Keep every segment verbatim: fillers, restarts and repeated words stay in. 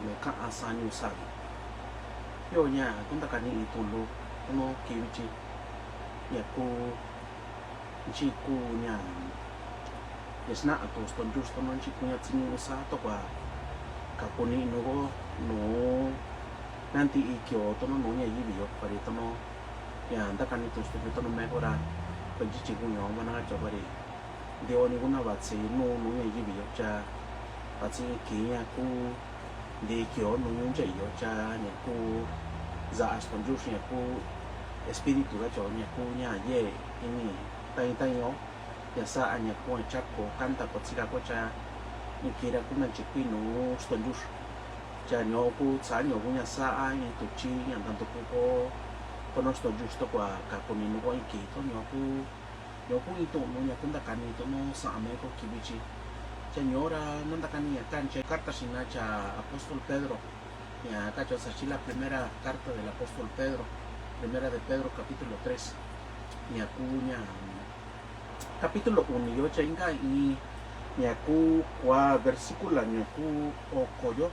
Nuu kaꞌan sañu savi. Yó ña kúntakai ni iin tulu, tonu kivityi. Ña kú, nchi kú ña, ña sinaꞌa tu stontyuxi tonu nchi kú ña tsiñuꞌu sa tokua kakuni nuu ko, nuu nantiꞌi kio tonu nuu ña yivi yó, pari tonu ña ntakani tu stontyuxi tonu meko ra, kuentyityi kuño mana cho pari. Ntioni kuna vatsi nuu nuu ña yivi yó cha vatsi kii ña kú nti kio nuu ñuꞌu ncheꞌi yó cha ña kú nsaꞌa stontyuxi ña kú espíritu kacho ña kú ña yee ini tain tain yó. Ña saꞌa ña kú ña chako kanta ko tsika ko cha ña kira kú na nchi kui nuu stontyuxi. Cha ño kú tsa ño kú ña saꞌa ña tuchi ña ntantu kú ko kono stontyuxi tokua kakuni nuu ko ña kii to ño kú Ño kú iin tuꞌun nuu ña kúntakani tonu saꞌa meko kivityi. Cha ño ra nantakani ña kancha carta xina cha apóstol Pedro. Ña kacho saxchila primera carta del apóstol Pedro, primera de Pedro capítulo tres. Ña kú ña capítulo uni yó cha inka iin ña kú kua versículo ña kú oko yó.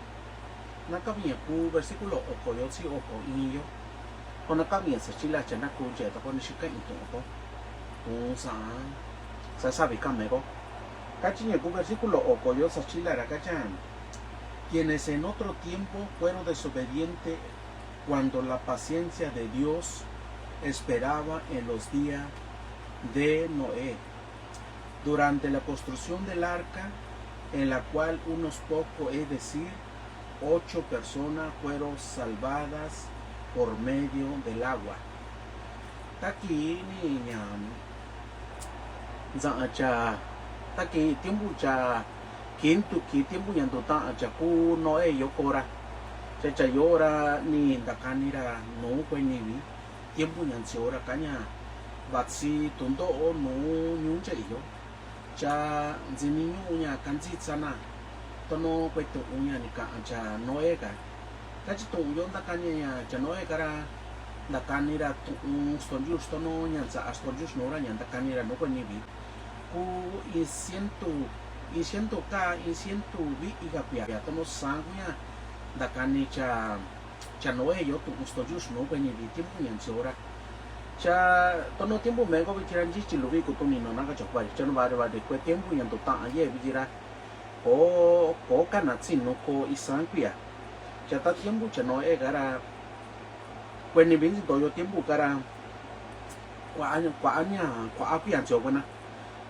Nakavi ña kú versículo oko yó tsi oko iin yó. Ko nakavi ña saxchila cha naku nche toko ni xika iin tuꞌun ko. Tuꞌun sa, sa savi kame ko. Kachi ña kú versículo oko yó saxchila ra kacha. Quienes en otro tiempo fueron desobedientes cuando la paciencia de Dios esperaba en los días de Noé, durante la construcción del arca, en la cual unos pocos, es decir, ocho personas fueron salvadas por medio del agua. Taki ni ña nzaꞌa cha, taki tiempo cha kintu ki tiempo ña ndu taꞌa cha kú Noé yó kora. Cha cha yó ra ni ntakani ra nuu kue nivi. Tiempo ña ntsi ora kaña vatsi tundoꞌo nuu ñuꞌu ncheꞌi yó. Cha ntsi ni ñuꞌu ña kantsitsa na. Tonu kue tuꞌun ña ni kaꞌan cha Noé ka. Kachi tuꞌun yó ntakani ña cha Noé ka ra ntakani ra tuꞌun stontyuxi tonu ña ntsaꞌa stontyuxi nuu ra ña ntakani ra nuu kue nivi. Kú iin ciento, iin ciento ka, iin ciento viꞌi ka kuia tonu san kú ña ntakani cha cha Noé yó tuꞌun stontyuxi nuu kue nivi tiempo ña ntsi ora. Cha tonu tiempo meko vityi ra nchi chi luvi kutuni nona kacho kuari cha nu vari vari kue tiempo ña ndu taꞌa yee vityi ra. Ko, ko kana tsinu ko iin san kuia. Cha ta tiempo cha Noé ka ra kue nivi ntsi ndoyo tiempo ka ra kuaꞌa, kuaꞌa ña, kuaꞌa kuia ntsi ora na.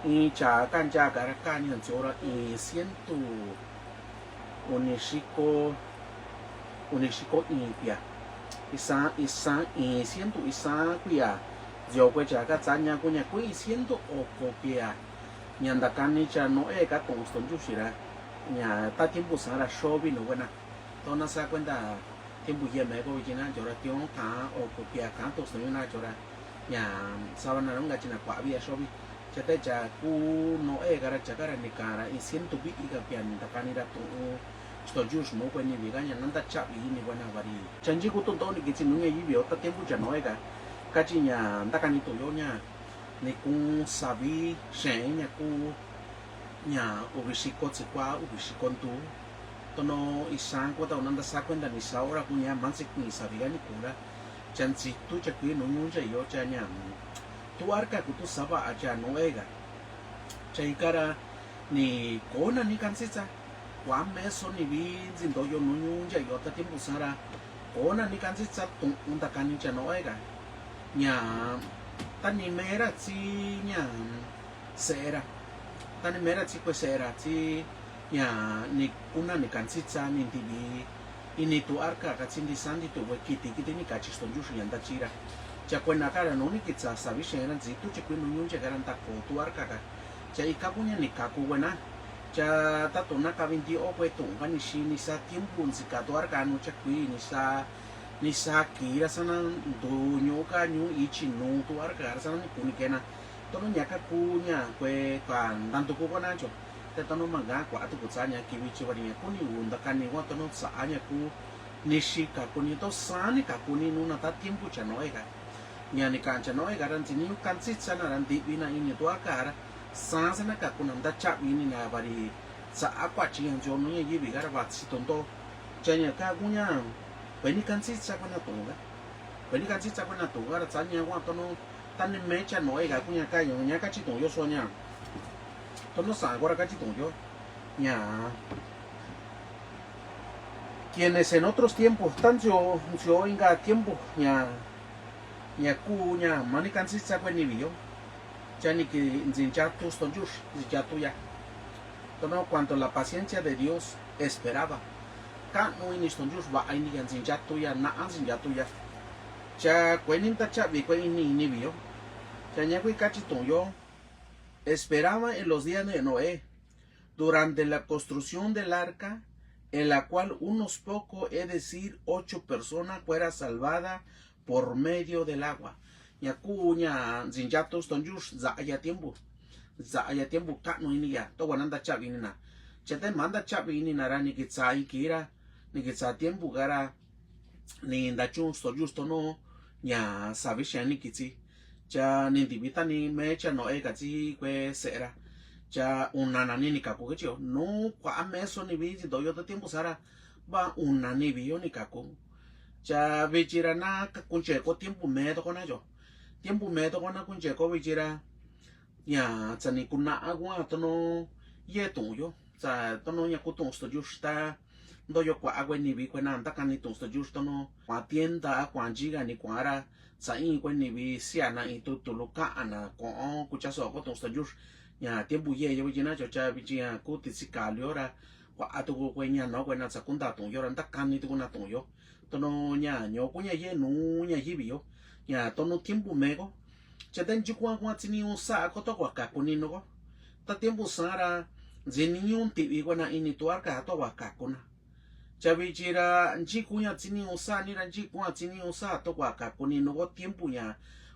Iin cha kancha ka ra ka ña ntsi ora iin ciento uni xiko, uni xiko iin kuia. Iin san, iin san, iin ciento iin san kuia. Ntsi oko cha ka tsa ña kú ña kú iin ciento oko kuia. Ña ntakani cha Noé ka tuꞌun stontyuxi ra. Ña ta tiempo san ra xovi nuu kue na. Tonu sa kuenta tiempo yee meko vityi na cho ra tion kaan oko kuia kaan tuꞌun stontyuxi na cho ra. Ña sava na nuu kachi na kuaꞌa via xovi. Cha te cha kú Noé ka ra cha ka ra ni kaan ra iin ciento viꞌi ka kuia ni ntakani ra tuꞌun stontyuxi nuu kue nivi ka ña nanda chaꞌvi ini kue na vari. Cha nchi kú tundoꞌo ni kitsi nuu ña yivi yó ta tiempo cha Noé ka. Kachi ña ntakani tuꞌun yó ña ni kún savi xeen ña kú ña uvi xiko tsi kua uvi xiko ndu. Tonu iin san kua ta nanda sa kuenta ni sa ora kú ña mantsi kuiin savi ka ni kura. Cha ntsitu cha kui nuu ñuꞌu ncheꞌi yó cha ña. Tu arca kú tu savaꞌa cha Noé ka. Cha ika ra ni kona ni kantsitsa. Kua meso nivi ntsi ndoyo nuu ñuꞌu ncheꞌi yó ta tiempo san ra. Kona ni kantsitsa tuꞌun ntakani cha Noé ka. Ña tani mera tsi ña seꞌe ra. Tani mera tsi kue seꞌe ra tsi ña ni kuna ni kantsitsa ni ntivi ini tu arca ka tsi nti santi tu kue kiti kiti ni kachi stontyuxi ña ntachi ra. Cha kue naka ra nuu ni kitsa savi xeen ra ntsitu chi kui nuu ñuꞌu ncheꞌe ka ra ntako tu arca ka. Cha ika kú ña ni kaku kue na. Cha tatu nakavi ntioꞌo kue tuꞌun ka ni xi ni sa tiempo ntsika tu arca nu cha kui ni sa ni sa kii ra sana ndu ñuꞌu ka ñuꞌu ichi nuu tu arca ka ra sana ni kuni kena. Tonu ña ka kú ña kue ka ntandu kú kua na cho. Te tonu manga kuatu kutsa ña kivi chi vari ña kuni u ntakani kua tonu saꞌa ña kú ni xi kakuni to san ni kakuni nuna ta tiempo cha Noé ka. Ña ni kaꞌan cha Noé ka ra ntsi ni ñuꞌu kantsitsa na ra ntivi na ini tu arca ka ra san sana kakuna nda chaꞌvi ini na vari saꞌa kuachi ña ntsi nuu ña yivi ka ra vatsi tundoꞌo. Cha ña ka kuña, kueni kantsitsa kuena tuñu ka. Kueni kantsitsa kuena tuñu ka ra tsa ña kuña tono, tani mecha Noé ka kuña ka ña, ña kachi tuñu yo so ña. Tono sa kora kachi tuñu yo. Ña. Quienes en otros tiempos, ta ntsio, ntsio inka tiempo, ña, ña ku ña, mani kantsitsa kue nivi yo. Cha ni ki ntsinchatu stonchux, ntsinchatu ya. Tono cuanto la paciencia de Dios esperaba. Kaꞌnu ini stonchux, vaꞌa ini ya, ntsinchatu ya, naꞌa ntsinchatu ya. Cha kueni ntachaꞌvi kue ini nivi yo. Cha ña kui kachi tuñu yo. Esperaba en los días de Noé, durante la construcción del arca, en la cual unos pocos, es decir, ocho personas, fuera salvada por medio del agua. Ña ku ña ntsinchatu stonchux, ntsaꞌaya tiempo. Ntsaꞌaya tiempo kaꞌnu ini ya, tokua na ntachaꞌvi ini na. Cha te ma ntachaꞌvi ini na ra ni ki tsa iki ra, ni ki tsa tiempo ka ra, ni ntachuꞌun stonchux tono, ña savi xia ni ki tsi. Cha ni ntivi tani mecha Noé ka tsi kue seꞌe ra. Cha una nani ni kaku kachi yo. Nuu kuaꞌa meso nivi tsi ntoꞌo yo ta tiempo sa ra, va una nivi yo ni kaku. Cha vichi ra na ka kunche ko tiempo me toko na yo. Tiempo me toko na kunche ko vichi ra. Ña tsa ni kunaꞌa kuña tono yee tuñu yo. Tsa tono ña ku tuñu stonchux ta ntoꞌo yo kuaꞌa kue nivi kue na ntakani tuñu stonchux tono. Kuaꞌa tienda a kuaꞌa nchiga ni kuaꞌa ra, tsa iin kue nivi siana iin tutu lu kaꞌan na koꞌo kuchaso ko tuñu stonchux. Ña tiempo yee yo vichi na cho cha vichi ña ku titsi kalu yo ra. Kuaꞌa tuku kue ña no kue na tsa kunta tuñu yo ra ntakani tuku na tuñu yo. Tono ña ño ku ña yee nuu ña yivi yo. Ña tono tiempo me ko. Cha te nchi kuña kuña tsi niñu saꞌa ko tokua kaku ninu ko. Ta tiempo sa ra, ntsi niñu ntivi kue na ini tu arca tokua kaku na. Cha vichi ra nchi kuña tsi niñu saꞌa ni ra nchi kuña tsi niñu saꞌa tokua kaku ninu ko tiempo ña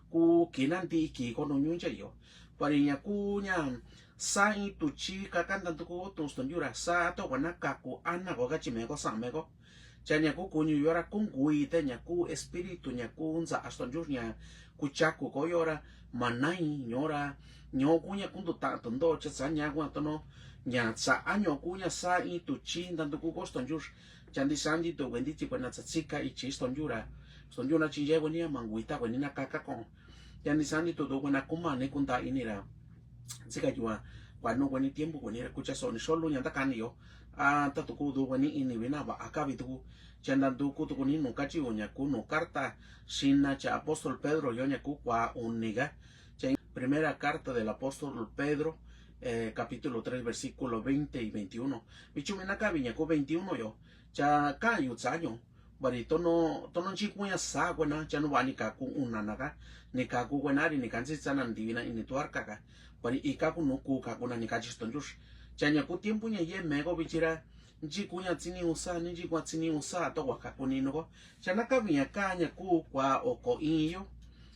ku kina ntiꞌi ki ko nu ñuꞌu ncha yo. Pari ña ku ña sa iin tuchi ka kantantu ko tuñu stonchux ra sa tokua na kaku ana ko kachi me ko saꞌa me ko. Cha ña ku kuñu yo ra ku ngui te ña ku espíritu ña ku ntsaꞌa stonchux ña ku chaku ko yo ra ma nai ño ra. Ño ku ña ku ntu taꞌan tu ntoꞌo cha tsa ña kuña tono. Ña tsaꞌa ño ku ña sa iin tuchi ntantu ku ko stonchux. Cha nti sa nti tu kue nti chi kue na tsa tsika ichi stonchux ra. Stonchux na chi nche kue ni a ma ngui ta kue ni na kaka ko. Cha nti sa nti tu tu kue na ku ma ni ku nta ini ra. Tsika yua kua nu kue ni tiempo kue ni ra kuchaso ni solo ña ntakani yo. A ta tuku du kue ni ini vi na vaꞌa kavi tuku. Cha ntantu ku tuku ni nu kachi yo ña ku nu carta xina cha apóstol Pedro yo ña ku kua uni ka. Cha primera carta del apóstol Pedro, eh, capítulo tres, versículo veinte y veintiuno. Vichu mi na kavi ña ku veintiuno yo. Cha kaꞌan yu tsa ño. Bari tono, tono nchi kuña sa kue na, cha nu vaꞌa ni kaku una na ka, ni kaku kue na ri ni kantsitsa na ntivi na ini tu arca ka. Bari ika ku nu ku kaku na ni kachi stonchux. Cha ña ku tiempo ña yee me ko vichi ra, nchi kuña tsi niñu saꞌa ni nchi kuña tsi niñu saꞌa tokua kaku ninu ko. Cha na kavi ña ka ña ku kua oko iin yo.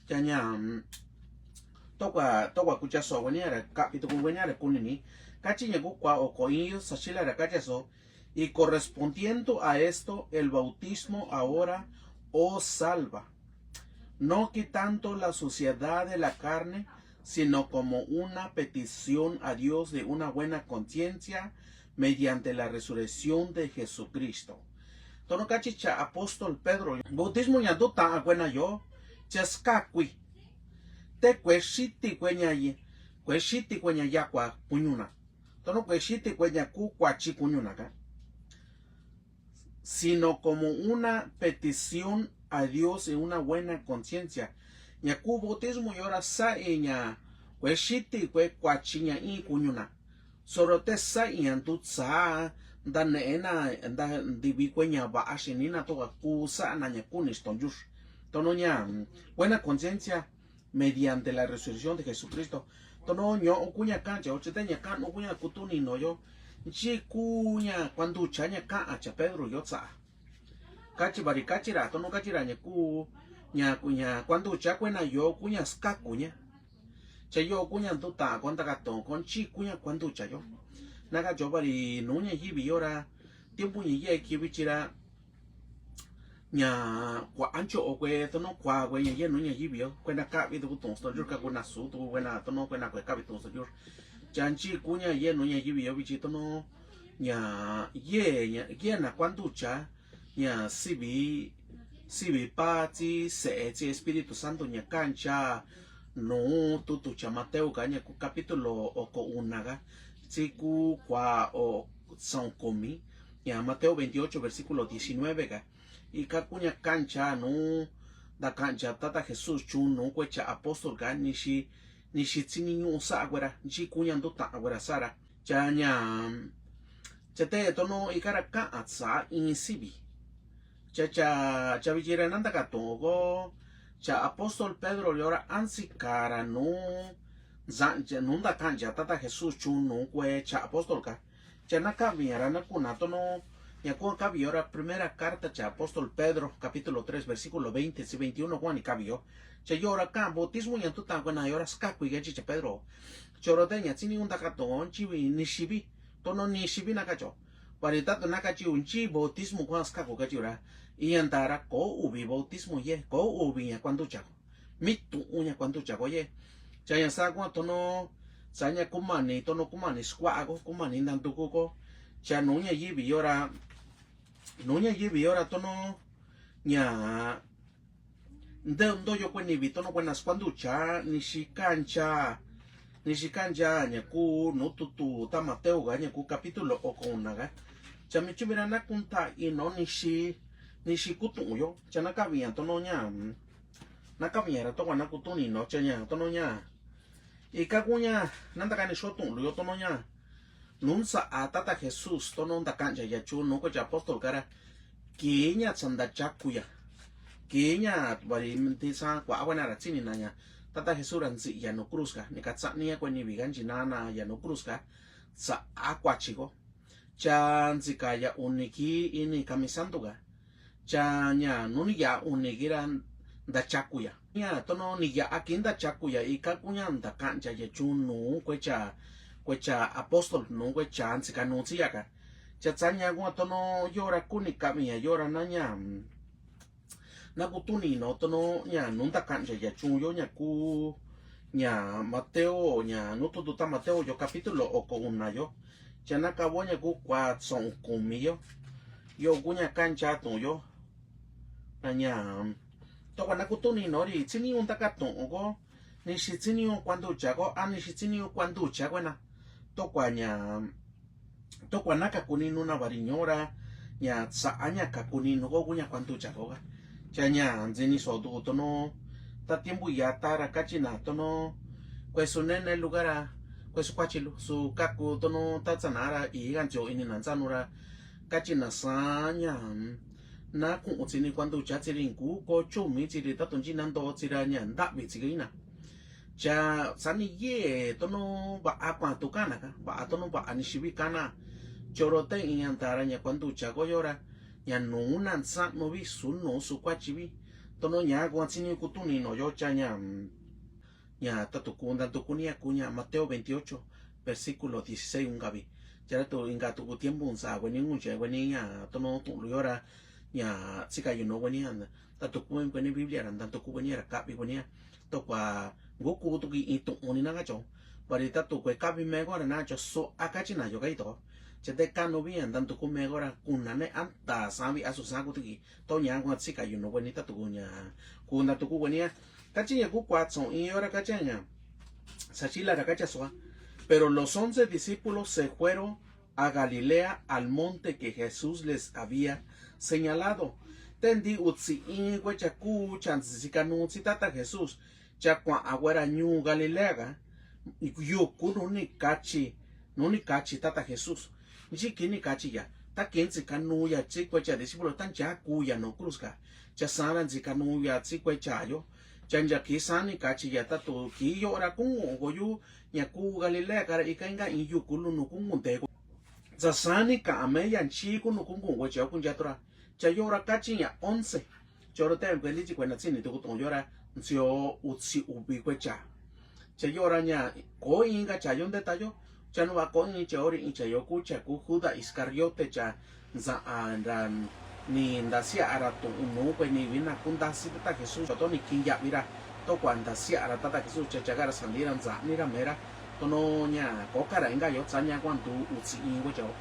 Cha ña, mm, tokua, tokua kuchaso kue ni a ra kaꞌvi tuku kue ni a ra kuni ni. Kachi ña ku kua oko iin yo, saxila ra kachaso. Y correspondiendo a esto, el bautismo ahora os salva, no quitando la suciedad de la carne, sino como una petición a Dios de una buena conciencia mediante la resurrección de Jesucristo. Tono kachi cha apóstol Pedro, bautismo ña du taꞌan kue na yo, cha skakui. Te kue xiti kue ña, kue xiti kue ña yakua kuñu na. Tono kue xiti kue ña ku kuachi kuñu na ka, sino como una petición a Dios en una buena conciencia. Ña ku bautismo yo ra saꞌi ña kue xiti kue kuachi ña iin kuñu na. Solo te saꞌi ña ntu tsa ntaneꞌe na nta ntivi kue ña vaꞌa xini na tokua ku saꞌa na ña kuni stonchux. Tono ña, mm, buena conciencia mediante la resurrección de Jesucristo. Tono ñoꞌo ku ña kaꞌan cha yo, chi te ña kaꞌnu ku ña kutuni no yo. Nchi ku ña kuanducha ña kaꞌan cha Pedro yo tsaꞌa. Kachi bari kachi ra, tono kachi ra ña ku ña ku ña kuanducha kue na yo ku ña skaku ña. Cha yo ku ña ntu taꞌan ko ntaka toon ko nchi ku ña kuanducha yo. Naka yo bari nuu ña yivi yo ra, tiempo ña yee ki vichi ra, ña kuaꞌa nchoꞌo kue tono kua kue ña yee nuu ña yivi yo kue na kaꞌvi tuku tuun stonchux ka kue na su tuku kue na tono kue na kue kaꞌvi tuun stonchux. Cha nchi ku ña yee nuu ña yivi yo vichi tono ña yee ña yee na kuanducha ña sívi, sívi pá tsi Se'e tsi Espíritu Santo ña ka'anja nuu tutu cha Mateo ka ña ku capítulo oko una ka tsi ku kua o saun kumi, ña Mateo veintiocho versículo diecinueve ka. Ika ku ña ka'anja nuu ntaka'anja Tata Jesús chun nuu kuecha apóstol ka nixi, nixi tsi ni ñu'u sa'a kuera, nchi ku ña nduta'a kuera sa'ara. Cha ña, cha te tono ika ra ka'an tsa in sívi. Cha, cha, cha viyi ra na ntakatu'un ko cha apóstol Pedro yora ansi kara nuu, nsa, nuu ntaka'anja Tata Jesús chun nuu kuecha apóstol ka. Cha na ka'vi ña ra na kuna tono ña kuan ka'vi yora primera carta cha apóstol Pedro capítulo tres versículo veinte tsi veintiuno kuan ni ka'vi yo. Cha yora ka'an bautismo ña nduta'a kuena yora skaku i kachi cha Pedro. Choro te ña tsi ni un ntakatu'un nchivi ni xivi. Tono ni xivi na kacho. Pari tatu na kachi un nchi bautismo kuan skaku kachi ra. Iña ntara ko uvi bautismo ye, ko uvi ña kuanducha ko. Mitu'un ña kuanducha ko ye. Cha ña sa kuan tono, sa ña kumani, tono kumani skua'a ko, kumani ntanduku ko. Cha nuu ña yivi yora, nuu ña yivi yora tono, ña nde ndoyo kue nivi tono kuena skuanducha, nixi ka'anja, nixi ka'anja ña ku nuu tutu ta Mateo ka ña ku capítulo oko una ka. Cha michuvi ra na kunta'i no nixi, nixi kutu'un yo, cha na ka'vi ña tono ña. Na ka'vi ña ra tokua na kutuni no cha ña tono ña. Ika ku ña na ntakani xo tu'un luyo tono ña. Nuu ntsa'a Tata Jesús tono ntaka'anja ya chu nuu kuecha apóstol ka ra. Kii ña tsa ntachaku ya. Kii ña vari ti sa kua'a kuena ra tsini na ña. Tata Jesús ra ntsi'i ya nuu cruz ka. Ni katsa'ani ya kue nivi ka nchi nana ya nuu cruz ka. Tsa'a kuachi ko. Cha ntsika ya uni ki ini kamisantu ka. Cha ña nuu ni ya'a uni ki ra ntachaku ya. Ña tono ni ya'a ki ntachaku ya ika ku ña ntaka'anja ya chun nuu kuecha, kuecha apóstol nuu kuecha ntsika nuu tsi ya ka. Cha tsa ña kua tono yora kuni ka'vi ña yora na ña. Na kutuni no tono ña nuu ntaka'anja ya chun yo ña ku ña Mateo ña nuu tutu ta Mateo yo capítulo oko una yo. Cha na kavo ña ku kua tso'on kumi yo. Yo ku ña ka'anja tu'un yo. Na ña tokua na kutuni no ri tsi ni un ntakatu'un ko. Nixi tsi ni un kuanducha ko a nixi tsi ni un kuanducha kuena. Tokua ña Tokua na kakuninu na vari ñora ña tsa'a ña kakuninu ko ku ña kuanducha ko ka. Cha ña ntsini sotu tono ta tiempo ya ta ra kachi na tono kuesu nene luka ra kuesu kuachi lu su kaku tono ta tsana ra i ka ntsio ini na ntsanu ra kachi na sa ña na ku'un tsi ni kuanducha tsi ri nku ko chumi tsi ri tatu nchi na nto tsi ra ña nta'vi tsi ka ina. Cha sani ye tono va'a kua'an tu kana ka va'a tono va'a ni xivi kana. Choro te iña ntara ña kuanducha ko yora ña nuu na ntsa'nu vi su nuu su kuachi vi. Tono ña kuan tsi ni kutuni no yo cha ña. Ña tatu ku ntanduku ni ya ku ña Mateo veintiocho versículo dieciséis un kavi. Cha ra tu inka tuku tiempo nsa kueni ngunche kueni ña tono tu'un lu yora ña tsika yu no kueni ya. Tatu kue kueni Biblia ra ntanduku kueni ra ka'vi kueni ya. Tokua ngu kutu ki in tu'un ni na kacho. Pari tatu kue ka'vi me ko ra na cho su'a kachi na yo kai to. Cha te kanu vi ya ntanduku me ko ra kuna ne anta sa vi asu sa kutu ki. To ña kua tsika yu no kueni tatu ku ña ku ntanduku kueni ya. Kachi ña ku kua tso'on in yo ra kachi ña. Sa chila ra kachi sua. Pero los once discípulos se fueron a Galilea, al monte que Jesús les había señalado. Te nti utsi in kue cha ku cha ntsika nuu tsi tata Jesús cha kua'an kuera ñuu Galilea ka. Yuku nuu ni kachi, nuu ni kachi tata Jesús. Nchi ki ni kachi ya ta ki ntsika nuu ya tsi kue cha discípulo ta ncha ku ya nuu cruz ka. Cha sa ra ntsika nuu ya tsi kue cha yo. Cha ncha ki sa ni kachi ya tatu ki yo ra kung'u ko yu ña ku Galilea ka ra ika inka in yuku lu nuu kung'u nte ko. Cha sa ni ka'an me ya nchi ku nuu kung'u ko cha yo kuncha tu ra. Cha yo ra kachi ña once. Choro te kueli chi kuena tsini tuku tu'un yo ra ntsio utsi uvi kue cha. Cha yo ra ña ko inka cha yo nteta yo. Cha nuva ko in cha ori in cha yo ku cha ku Judas Iscariote cha nsa'a ra ni ntasia'a ra tu'un nuu kue ni vina ku ntasi tata Jesús to ni kin ya'vi ra. Tokua ntasia'a ra tata Jesús cha chaka ra sani ra nsa'ani ra me ra. Tono ña ko ka ra inka yo tsa ña kua ntu utsi in kue cha yo.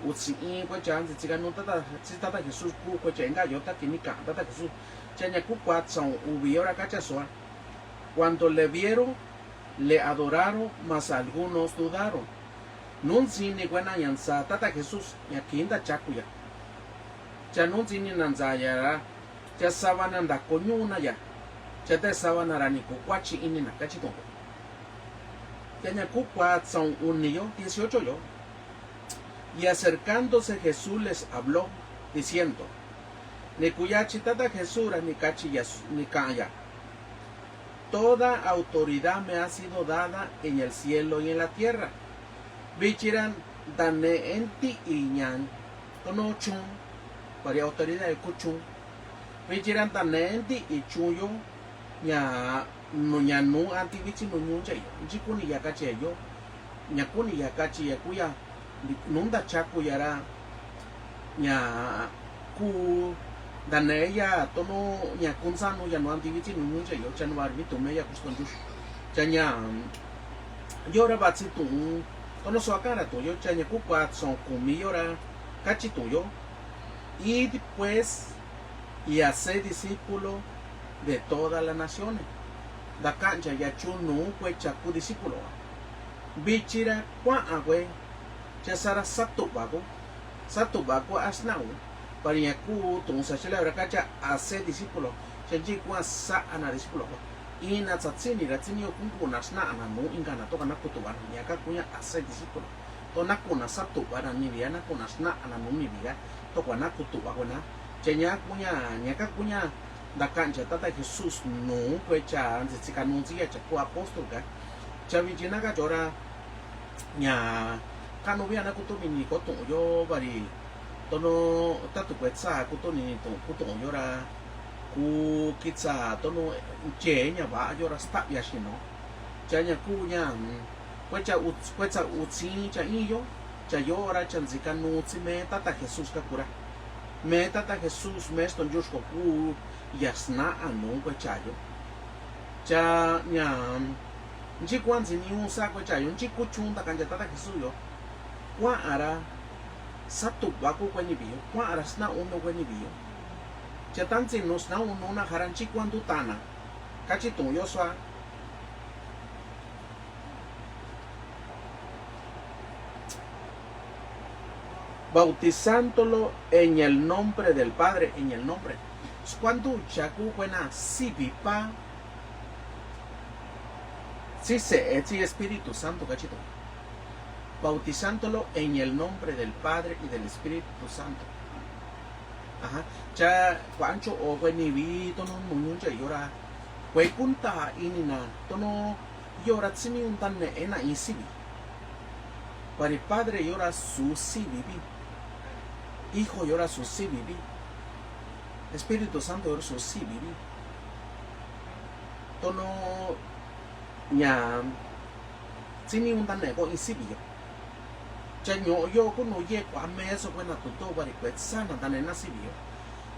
Utsii kuecha ntsitsi ka nuu Tata, tsi Tata Jesús kuu kuecha inka yo ta kini ka'a Tata Jesús. Cha ña kuu kuatsaun uvi yo ra kacha sua. Cuando le vieron, le adoraron, mas algunos dudaron. Nuu ntsini kuena ña ntsa Tata Jesús ña kinta chakuya. Cha nuu ntsini na ntsa ya ra cha sava na ntakoñu'u na ya. Cha te sava na ra ni kukuatyi ini na kachi tu'un. Cha ña kuu kuatsaun uni yo, dieciocho yo. Y acercándose Jesús les habló, diciendo, ni kuyatyi Tata Jesús ra ni kachi ya, ni ka'a ya. Toda autoridad me ha sido dada en el cielo y en la tierra. Vichi ra ntanee ti'i ña tono chun, vari autoridad ku chun. Vichi ra ntanee ti'i chun yo ña, ña nuu anti vichi nuu ñuun cha yo. Nchi kuni ya kachi yo. Ña kuni ya kachi ya kuya nuu ntachaku ya ra ña ku ntanee ya tono ña kuntsanu ya nuu anti vichi nuu ñuun cha yo, cha nuu vari mi tume ya kusto nchuxu. Cha ña yo ra vatsi tu'un tono sua ka'ara tu'un yo, cha ña ku kuatsaun kumi yo ra kachi tu'un yo. Id pues y haced discípulos de todas las naciones. Ntaka'anja ya chun nuu kuecha ku discípulo. Vichi ra kua'a kue cha sara satu'va ku, satu'va ku a sna'u. Vari ña ku tu'un saxila ra kacha haced discípulos. Cha nchi kua'a sa'a na discípulo. Ina tsatsini ra tsini yo kunkuna sna'a na nuu inka na toka na kutu'va na ña ka kuña haced discípulos. To na kuna satu'va na nivi ya, na kuna sna'a na nuu nivi ya, to kua na kutu'va kuena. Cha ña kuña, ña ka kuña ntaka'anja Tata Jesús nuu kuecha ntsitsi ka nuu ntsia cha ku apóstol ka. Cha vichi na kachi yo ra ña ka'nu via na kutu vini ko tu'un yo vari tono tatu kuetsa kutu ni tu'un, ku tu'un yo ra ku kitsa tono nche ña va'a yo ra stavia xino. Cha ña kuña, mm, kuetsa uts-, kuetsa utsii cha iin yo, cha yo ra cha ntsika nuu tsi mee Tata Jesús ka kura. Mee Tata Jesús, mee sto nchuxko ku ya sna'a nuu kuecha yo. Cha ña nchi kuantsi ni un sa kuecha yo, nchi ku chun ntaka'anja Tata Jesús yo. Kua'ara satu'va ku kue nivi yo, kua'ara sna'u nuu kue nivi yo. Cha tantsi nuu sna'u nuu na jara nchi kuantu tana. Kachi tu'un yo sua. Bautizándolo en el nombre del Padre, en el nombre. Skuanducha ku kuena sivi pa, tsi Se'e, tsi Espíritu Santo kachi tu'un. Bautizándolo en el nombre del Padre y del Espíritu Santo. Aja, cha kuancho o kue nivi tono muñu cha yo ra kue kunta ini na tono yo ra tsini un ntane'e na iin sivi. Vari Padre yo ra su sivi vi. Hijo yo ra su sivi vi. Espíritu Santo yo ra su sivi vi. Tono ña tsini un ntane'e ko iin sivi yo. Cha ño'o yo ku nuu yee kua mee so kuena tuto vari kuetsa na ntane'e na sivi yo.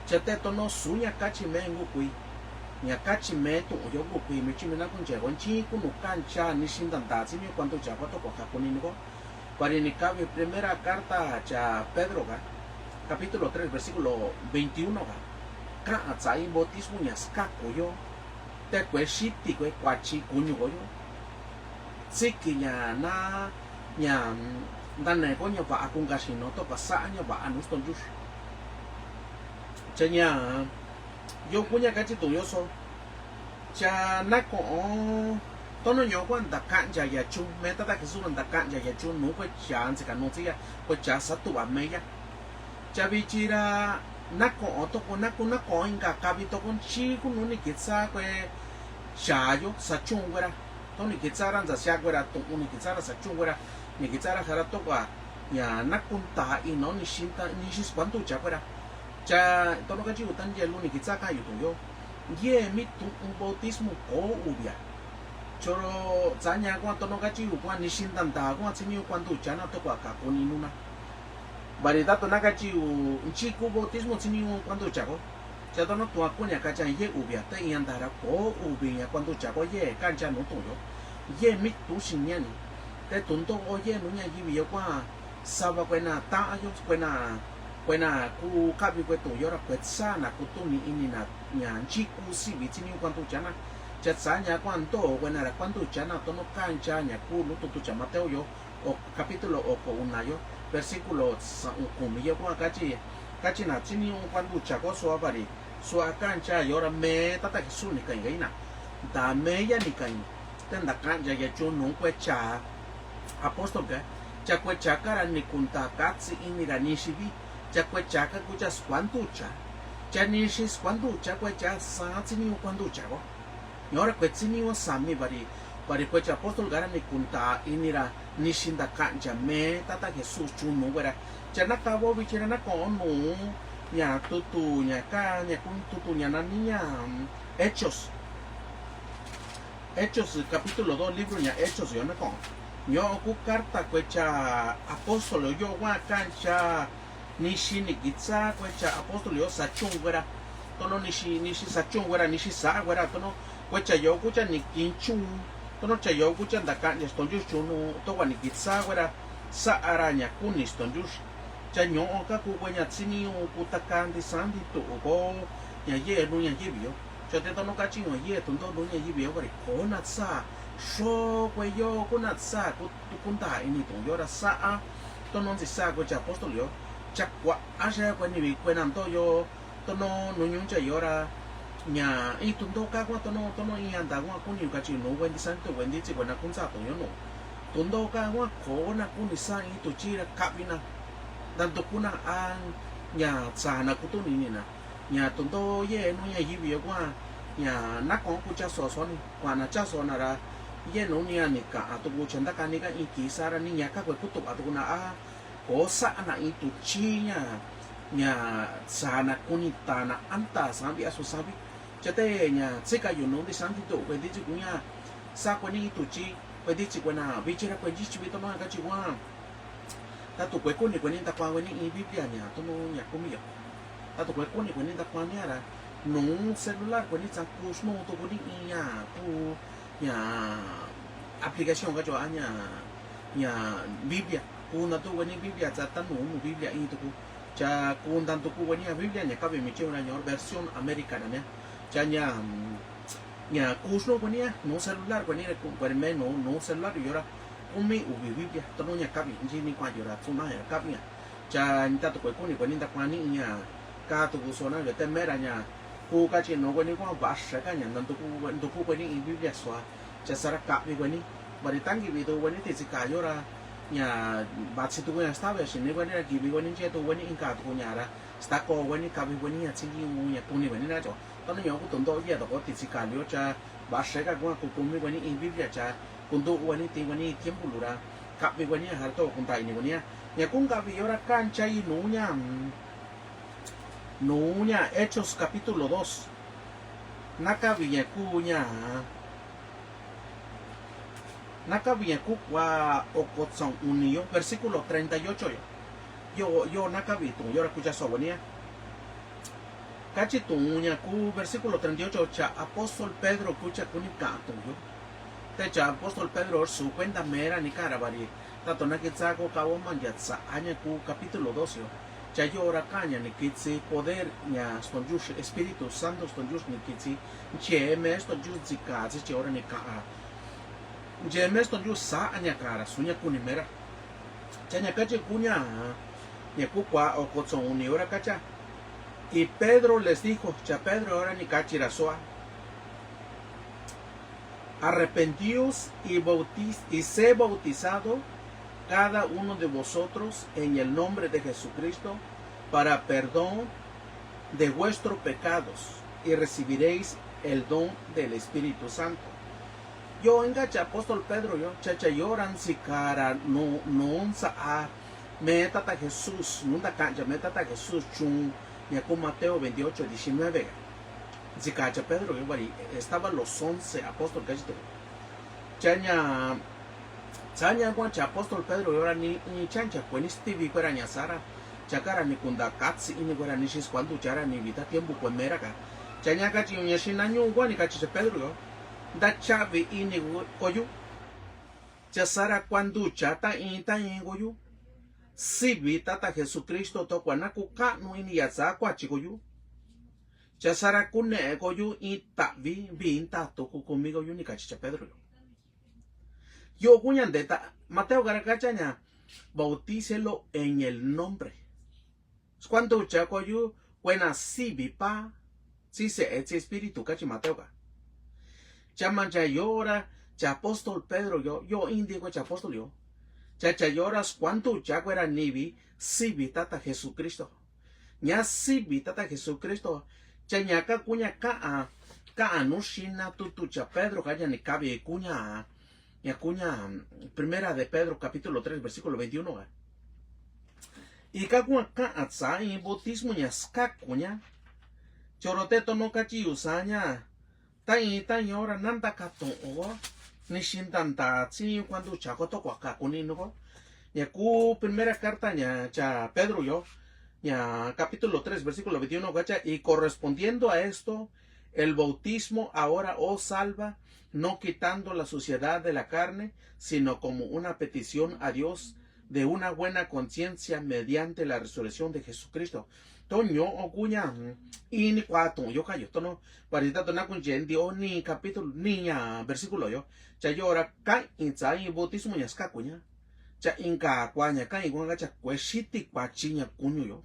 Cha te tono su ña kachi mee ngu kui. Ña kachi mee tu'un yo ngu kui mi chi mi na kunche ko nchi ku nuu kancha nixi ntanta tsini kuanducha ko to kua kaku nini ko. Vari ni kavi primera carta cha Pedro ka, capítulo tres, versículo veintiuno ka. Ka'an tsa iin bautismo ña skaku yo. Te kue xiti kue kuatyi kuñu ko yo. Tsiki ña na ña ntane'e ko ña va'a kunka xino to kua sa'a ña va'a nuu sto nchuxu. Cha ña yo kuña kachi tu'un yo so. Cha na ko'on tono ño'o kua ntaka'anja ya chun mee Tata Jesús ra ntaka'anja ya chun nuu kuecha ntsika nuu tsi ya kuecha satu'va mee ya. Cha vichi ra na ko'on toko na ku na ko'on inka kavi toko nchi ku nuu ni kitsa kue cha yo sa chun kuera. To ni kitsa ra ntsa sia kuera tu'un ni kitsa ra sa chun kuera ni kitsa ra jara toko a ña na kunta ino nixi nta nixi skuanducha kuera. Cha tono kachi yu tanche lu ni kitsa kayu tu'un yo. Yee mi tu'un bautismo ko uvia. Choro tsa ña kua tono kachi yu kua nixi ntanta kua tsini yu kuanducha na toko a kaku ni nuna. Vari tatu na kachi yu nchi ku bautismo tsini yu kuanducha ko. Cha tono tua kuña kacha yee uvia te iña ntara ko uvi ña kuanducha ko yee kancha nuu tu'un yo. Yee mi tu'un xiña ni. Te tu'un nto'o yee nuu ña yivi yo kua sava kuena tayo, kuena, kuena ku kavi kue tuyo ra kue tsa na kutuni ini na ña nchi ku sivi tsi niu kuanducha na. Cha tsa ña kuando kuena ra kuanducha na tono kancha ña ku lututu cha Mateo yo, o capítulo oko una yo, versículo sa-, kumi yo kua kachi, kachi na tsi niu kuanducha ko sua vari, sua kancha yo ra me tata Jesús ni kain kaina. Nda me ya ni kain. Te nda kancha ya chunu kue cha apóstol ka, cha kue cha kara ni kunta katsi ini ra ni sivi, cha kue cha ka kucha skuanducha, cha ni si skuanducha kue cha sa tsi niu kuanducha ko. Ñora kue tsi niu sami vari, vari kue cha apóstol kara ni kunta ini ra ni si nda kancha me tata Jesús chunu kue ra. Cha na kavo vichi ra na konu ña tutu ña ka ña kun tutu ña nani ña, mm, Hechos. Hechos capítulo dos, libro ña Hechos yo na ko. Ño ku carta kue cha apóstol yo kua kancha ni si ni kitsa kue cha apóstol yo sachun kue ra. Tono ni si, ni si sachun kue ra, ni si sa kue ra, tono kue cha yo kucha ni kinchun. Tono cha yo kucha nda kancha stonyu chunu, to kua ni kitsa kue ra, sa ara ña kuni stonyu. Cha ño ka ku kue ña tsi niu ku ta kanti santi tu ko ña ye nu ña yivi yo. Cha te tono kachi ña ye tu ndo nu ña yivi yo kua ri ko na tsa, so kue yo ku na tsa ku, ku nda ini tu yo ra sa a. Tono ntsi sa kue cha apóstol yo. Cha kua a se kue ni vi kue na ndo yo. Tono nu ñuncha yo ra ña i tu ndo ka kua tono, tono i ña nda kua kuni kachi nu kue nti santi tu kue nti tsi kue na kuntsa tu yo nu. Tu ndo ka kua ko na kuni sa i tu chi ra kavi na. Nda ndu ku na a ña tsa na kutuni ni na. Ña tu ndo ye nu ña yivi yo kua ña na ko ku cha so so ni kua na cha so na ra. Ye nu ni a ni ka a tu ku cha nda ka ni ka i ki sa ra ni ña ka kue kutu a tu ku na a. Ko sa na i tu chi ña, ña sa na kuni ta na anta savi a su savi. Cha te ña tsi ka yu nu nti santi tu kue nti tsi ku ña sa kue ni i tu chi kue nti tsi kue na vichi ra kue nchi chi vi tono kachi kua. Ta tu kue kuni kue ni nda kua kue ni i Biblia ña tono ña kumi yo. Ta tu kue kuni kue ni nda kua ni a ra nu celular kue ni tsa ku snu tu kue ni i ña ku ña aplicación kacho a ña, ña Biblia. Ku nda tu kue ni Biblia tsa ta nu nu Biblia i tu ku. Cha ku nda tu ku kue ni a Biblia ña kavi mi chi una ña versión América na mia. Cha ña, mm, ña ku snu kue ni a nu celular kue ni ra ku kue me nu, nu celular yo ra kumi uvi Biblia. Tono ña kavi nchi ni kua yo ra tsu na ya kavi ña. Cha nta tu kue kuni kue ni nda kua ni ña ka tu ku so na yo te me ra ña ku kachi nu kue ni kua va se ka ña nda ndu ku, ndu ku kue ni i Biblia sua. Cha sa ra kavi kue ni vari tangi vi tu kue ni ti tsi ka yo ra ña va tsi tu kue ña sta ve si ni kue ni ra kivi kue ni nche tu kue ni i ka tu ku ña ra sta ko kue ni kavi kue ni ña tsi ki u ña kuni kue ni na cho. Tono ño ku tu ndo ye to ko ti tsi ka lio cha va se ka kua ku kumi kue ni i Biblia cha ku ndu kue ni ti kue ni tiempo lu ra kavi kue ni a har to ku nda ini kue ni a. Ña ku kavi yo ra kancha i nu ña, mm, nu ña Hechos capítulo dos. Na kavi ña ku ña, na kavi ña ku kua okotson uni yo, versículo treinta y ocho yo. Yo, yo na kavi tu yo ra kucha so kue ni a. Kachi tu ña ku versículo treinta y ocho cha apóstol Pedro kucha kuni ka tu yo. Te cha apóstol Pedro su kuenta me ra ni ka ra vari. Tato na kitsa ko ka wo ma ya tsa a ña ku capítulo dos yo. Cha yo ra ka ña ni kitsi poder ña stonyu Espíritu Santo stonyu ni kitsi. Nche me stonyu tsi ka tsi che ora ni ka a. Nche me stonyu sa a ña ka ra su ña kuni me ra. Cha ña kachi ku ña ña ku kua okotson uni yo ra kacha. Y Pedro les dijo, cha Pedro yo ra ni kachi ra so a. Arrepentíos y bautiz-, y sé bautizado cada uno de vosotros en el nombre de Jesucristo para perdón de vuestros pecados y recibiréis el don del Espíritu Santo. Yo inka cha apóstol Pedro yo, cha cha yo ra ntsika ra nu, nu ntsa a me tata Jesús, nu nta kancha me tata Jesús chun ña ku Mateo veintiocho diecinueve. Ntsika cha Pedro yo vari, estaba los once apóstol kachi tu. Cha ña, cha ña kua cha apóstol Pedro yo ra ni, ni chancha kue ni stivi kue ra ña sa ra. Cha ka ra ni kunta katsi ini kue ra ni si skuanducha ra ni vita tiempo kue me ra ka. Cha ña kachi ña si nañu kua ni kachi cha Pedro yo. Nta chavi ini ko yu. Cha sa ra kuanducha ta in ta in ko yu. sivi Tata Jesucristo tokua na kukaꞌnu ini ya tsa kuachi koyu. Cha sara kuneꞌe koyu in taꞌvi vii tatu kukumi koyu, ni kachi cha Pedro yo. Yo kuña ndeta Mateo kara kacha ña, bautícelo en el nombre. Skuanducha koyu kuena sivi pa, tsi Seꞌe, tsi Espíritu, kachi Mateo ka. Cha mancha yora cha apóstol Pedro yo, yo indi ko cha apóstol yo. Cha cha yora skuanducha kuera nivi sivi Tata Jesucristo. Ña sivi Tata Jesucristo. Cha ña ka kuña kaꞌan, kaꞌan nu xina tutu cha Pedro ka ña ni kavi kuña, ña kuña, mm, Primera de Pedro capítulo tres versículo veintiuno ka. Ika kuña kaꞌan tsa in bautismo ña skaku ña. Chorote tono kachi yusa ña. Ta in ta ña ora nanda katoꞌo ko ni xintanda tsi ni kuanducha ko tokua kaku ninu ko. Ña ku primera carta ña cha Pedro yo, ña capítulo tres versículo veintiuno kacha, y correspondiendo a esto, el bautismo ahora os salva, no quitando la suciedad de la carne, sino como una petición a Dios de una buena conciencia mediante la resurrección de Jesucristo. To ñoꞌo kuña, mm, ini kua toꞌo yo kayo tono. Parita to na kunche ndi o ni capítulo ni ña versículo yo. Cha yora kaꞌin tsa in bautismo ña skaku ña. Cha inka kua ña kaꞌin kuña kacha kuexiti kuachi ña kuñu yo.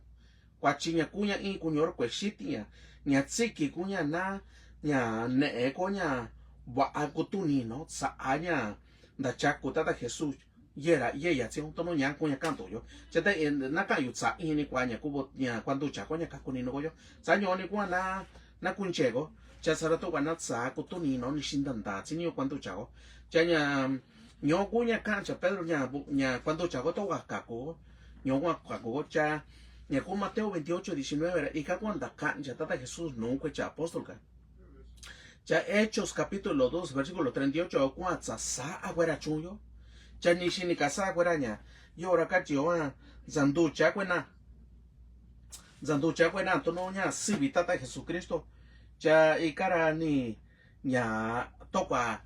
Kuachi ña kuña in kuñu ora kuexiti ña. Ña tsiki kuña na, ña neꞌe ko ña vaꞌa kutuni no tsaꞌa ña nda chaku Tata Jesús. Yera, yeya tsi tono ña kuña kaꞌan toꞌo yo. Cha ta, eh, na kaꞌan yu tsa ini kua ña ku bo, ña kuanducha ko ña kaku ninu koyo. Tsa ñoꞌo ni kuña na, na kunche ko. Cha sara tokua na tsa kutuni no ni xintanda tsi ni kuanducha ko. Cha ña, ñoꞌo kuña kaꞌan cha Pedro ña bu, ña kuanducha ko tokua kaku. Ñoꞌo kuña kaku cha, ña ku Mateo veintiocho diecinueve ra ika kuña nda kaꞌan cha Tata Jesús nu kue cha apóstol ka. Cha Hechos capítulo dos versículo treinta y ocho kuña tsa saꞌa kuera chuyo. Cha ni xini ka saꞌa kuera ña. Yora kachi yo a, nsanducha kuena, nsanducha kuena tono ña sivi Tata Jesucristo. Cha ikara ni ña tokua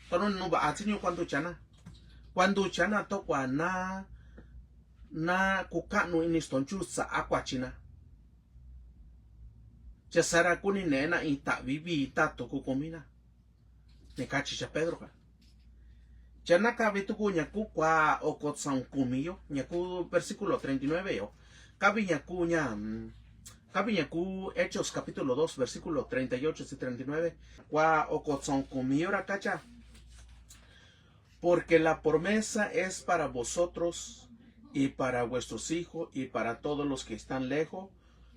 tono nu vaꞌa tsi ni kuanducha na. Kuanducha na tokua na, na kukaꞌnu ini stonchu saꞌa kuachi na. Cha sara kuni neꞌe na in taꞌvi vii tatu kukumi na. Ni kachi cha Pedro ka. Cha na kavi tuku ña ku kua okotsaun kumi yo, ña ku versículo treinta y nueve yo. Kavi ña ku ña, mm, kavi ña ku Hechos capítulo dos, versículo treinta y ocho y treinta y nueve. Kua okotsaun kumi yo ra kacha. Porque la promesa es para vosotros y para vuestros hijos y para todos los que están lejos,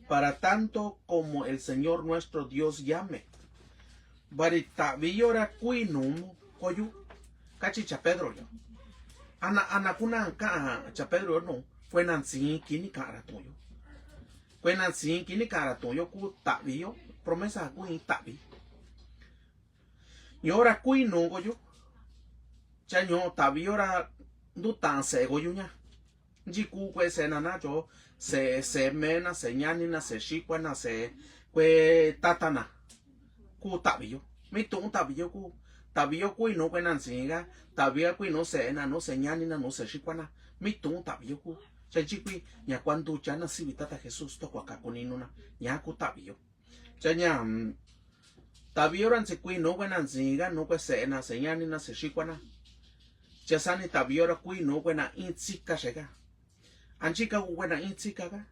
para tanto como el Señor nuestro Dios llame. Bari taꞌvi yo ra kuinu koyu, kachi cha Pedro yo. Ana, ana kuna kaꞌan cha Pedro yo no, kuena ntsin kini kaꞌan ra toꞌo yo. Kuena ntsin kini kaꞌan ra toꞌo yo ku taꞌvi yo, promesa ku in taꞌvi. Ñoꞌo ra kuinu koyu. Cha ñoꞌo taꞌvi yo ra ndutaꞌan seꞌe koyu ña. Nchi ku kue seꞌe na na cho, seꞌe, seꞌe mena, seꞌe ñanina, seꞌe xikua na, seꞌe kue tata na. Ku taꞌvi yo. Mituꞌun taꞌvi yo ku. Taꞌvi yo kuinu kue na ntsin ka. Taꞌvi yo kuinu seꞌe na nu, seꞌe ñanina nu, seꞌe xikua na. Mituꞌun taꞌvi yo ku. Cha nchi kui ña kuanducha na sivi Tata Jesús tokua kaku ninu na. Ña ku taꞌvi yo. Cha ña, mm, taꞌvi yo ra ntsi kuinu kue na ntsin ka, nu kue seꞌe na, seꞌe ñanina, seꞌe xikua na. Cha sani taꞌvi yo ra kuinu kue na in tsika xeka. Anchi ka ku kue na in tsika ka.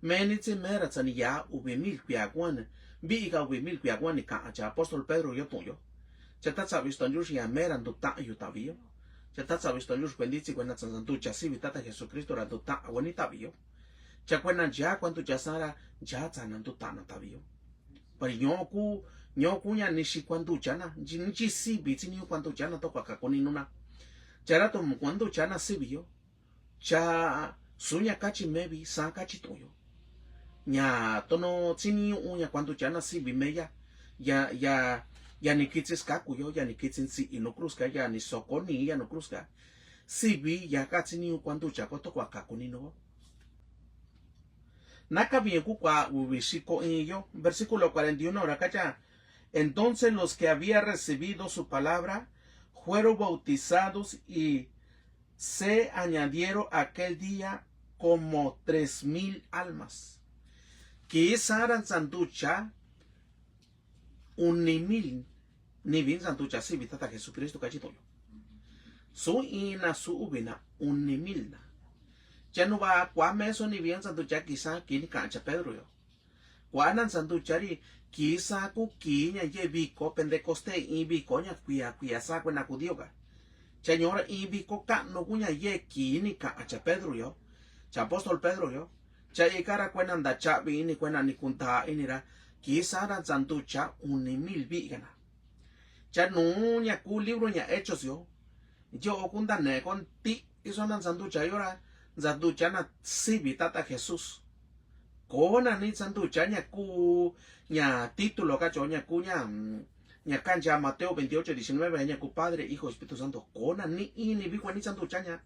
Meni tsi mera tsani ya uvi mil kuia kuani. Viꞌi ka uvi mil kuia kuani kaꞌan cha apóstol Pedro yo tuꞌun yo. Cha ta tsaꞌvi stonchuxi ya mera ndutaꞌan yu taꞌvi yo. Cha ta tsaꞌvi stonchuxi kuentitsi kue na tsananducha sivi Tata Jesucristo ra ndutaꞌan kuani taꞌvi yo. Cha kue na ncha kuanducha san ra ncha tsananduta na taꞌvi yo. Pero ñoꞌo ku, ñoꞌo ku ña nixi kuanducha na, nchi, nchi sivi tsi ni kuanducha na tokua kaku ninu na. Cha ra tomo kuanducha na sivi yo. Cha suña kachi mevi san kachi tuꞌun yo. Ña tono tsi ni uña kuanducha na sivi meya. Ya, ya, ya ni kitsi skaku yo, ya ni kitsi ntsiꞌi nu cruz ka, ya ni soko ni ya nu cruz ka. Sivi ya katsi ni kuanducha ko tokua kaku ninu. Na kavi ña ku kua uvi xiko iin yo, versículo cuarenta y uno ra kacha. Entonces los que había recibido su palabra fueron bautizados y se añadieron aquel día como tres mil almas. Kii sanra ntsanducha uni mil nivi ntsanducha sivi tata Jesucristo, kachi to'oyo. Su ina, su uvina, uni mil na. Cha nuva kua meso nivi ntsanducha kii san kii ni kacha Pedro yo. Kua na ntsanducha ri kii san ku kii ña yee viko Pentecostés, iin viko ña kuia kuia sa kuena judío ka. Cha ñora iin viko ka'nu ku ña yee kii ni kacha Pedro yo, cha apóstol Pedro yo. Cha ika ra kuena ntachavi ini, kuena ni kunta ini ra kii sanra ntsanducha uni mil vi'i kana. Cha nuu ña ku libro ña Hechos yo, yo'o ku ntaneko nti'i so na ntsanducha yo ra, ntsanducha na sivi tata Jesús. Koo na ni ntsanducha ña ku ña título kacho ña ku ña, mm, ña kancha Mateo veintiocho diecinueve ña ku Padre, Hijo, Espíritu Santo. Koo na ni ini vi kua ni ntsanducha ña.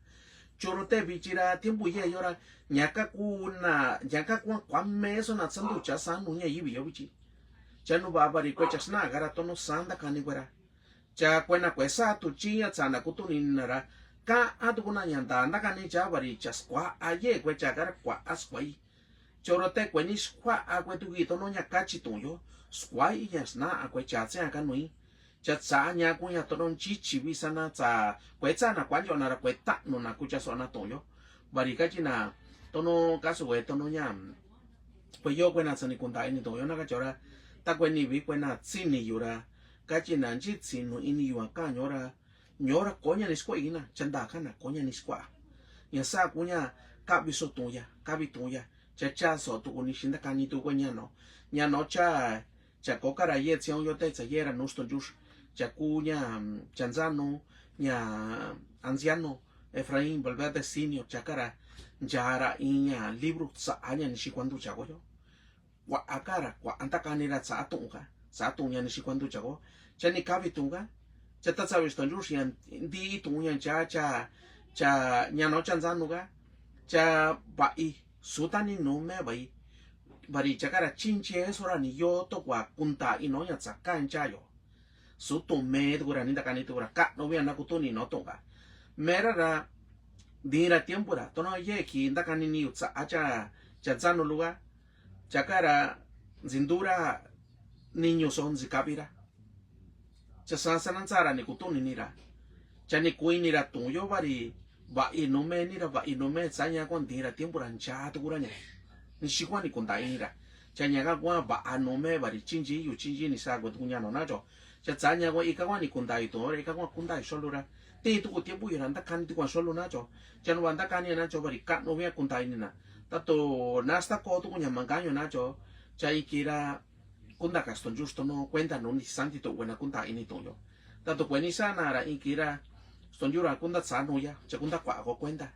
Choro te vichi ra tiempo yee yo ra ña ka ku na, ña ka kua kua meso na ntsanducha sa nuu ñaivi yo vichi. Cha nuva vari kue cha sna'a ka ra tono sa ntakani kue ra. Cha kuena kue sa tu chi ña tsana kutuni na ra ka'a tuku na ña nta ntakani cha vari cha skua'a yee kue cha ka ra kua'a skua'i. Choro te kue ni skua'a kue tuki tono ña kachi tu'un yo. Skua'i ña sna'a kue cha tse'an ka nui. Cha tsa'a ña ku ña tono nchichi visa na tsa kue tsana kua ncho'o na ra kue ta'nu na kucha so'o na tu'un yo. Vari kachi na tono kasu kue tono ña kue yo kue na tsani kunta ini tu'un yo na kachi ora ta kue nivi kue na tsini yu ra kachi na nchitsinu ini yu a kaño ra. Ñora koo ña ni skua'i na, cha nta kana koo ña ni skua'a. Ña sa ku ña kavi so tu'un ya, kavi tu'un ya. Cha cha so tuku ni xi ntakani tuku ña no. Ña no cha, cha koo ka ra yee tsi on yo te tsa yee ra nuu stonchux. Cha ku ña, mm, cha ntsanu, ña anciano Efraín Valverde Senior cha ka ra ncha ra iin ña libro tsa'a ña ni xi kuandu cha ko yo. Kua'a ka ra kua'a ntakani ra tsa'a tu'un ka, tsa'a tu'un ña ni xi kuandu cha ko. Cha ni kavi tu'un ka. Cha ta tsavi stonchux ña nti'i tu'un ña cha, cha, cha ña no cha ntsanu ka. Cha va'i, su tani nuu me va'i. Vari cha ka ra chinche so ra ni yo to kua kunta ino ña tsa kancha yo. Su tu'un me tuku ra ni ntakani tuku ra ka'nu via na kutuni no tu'un ka. Mera ra ntii ra tiempo ra tono yee ki ntakani ni yu tsa'a cha, cha ntsanu lu ka. Cha ka ra ntsintu ra niñu so ntsi kavi ra. Cha sasa na ntsa ra ni kutuni ni ra. Cha ni ku ini ra tu'un yo vari va'i nuu me ni ra va'i nuu me tsa ña kua ntii ra tiempo ra ncha tuku ra ña. Ni xi kua ni kunta ini ra. Cha ña ka kua va'a nuu me vari chinchi yu chinchi ni sa kue tuku ña no na cho. Cha tsa ña kua ika kua ni kunta i tu'un ra ika kua kunta i xolu ra. Tii tuku tiempo yu ra ntakani ti kua xolu na cho. Cha nuva ntakani na cho vari ka'nu via kunta ini na. Tatu na sta ko tuku ña mangaño na cho. Cha iki ra kunta ka stonchux tono kuenta nuu ni santi tu'un kue na kunta ini tu'un yo. Tatu kue ni sana ra iki ra stonchux ra kunta tsa nuu ya cha kunta kua'a ko kuenta.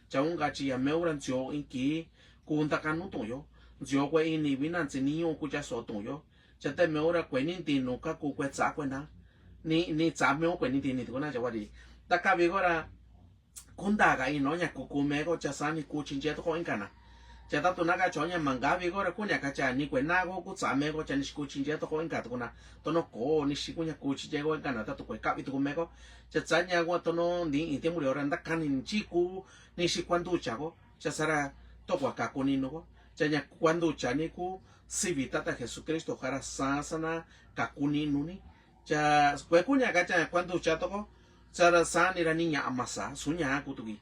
Cha un kachi ya meu ra ntsio in ki kunta kanu tu'un yo. Ntsio kue ini vina ntsiniñu kucha so tu'un yo. Cha te meu ra kue ni nti nu ka ku kue tsa kue na. Ni, ni tsa meu kue ni nti ni tuku na cha vari. Ta kavi ko ra kunta ka ino ña kuku me ko cha sa ni ku chinche toko inka na. Cha tatu na kacho ña mangavi ko ra kuña kacha ni kue na ko ku tsa me ko cha ni xi ku chinche toko inka tuku na. Tono ko ni xi kuña ku chinche ko inka na tatu kue kavi tuku me ko. Cha tsa ña kua tono ni in tiempo ri ora ntakani nchi ku ni xi kuanducha ko. Cha sara tokua kakuni nu ko. Cha ña kuanducha ni ku sivi tata Jesucristo jara sasa na kakuni nu ni. Cha kue kuña kacha ña kuanducha toko. Sara sani ra ni ña masa su ña kutuki.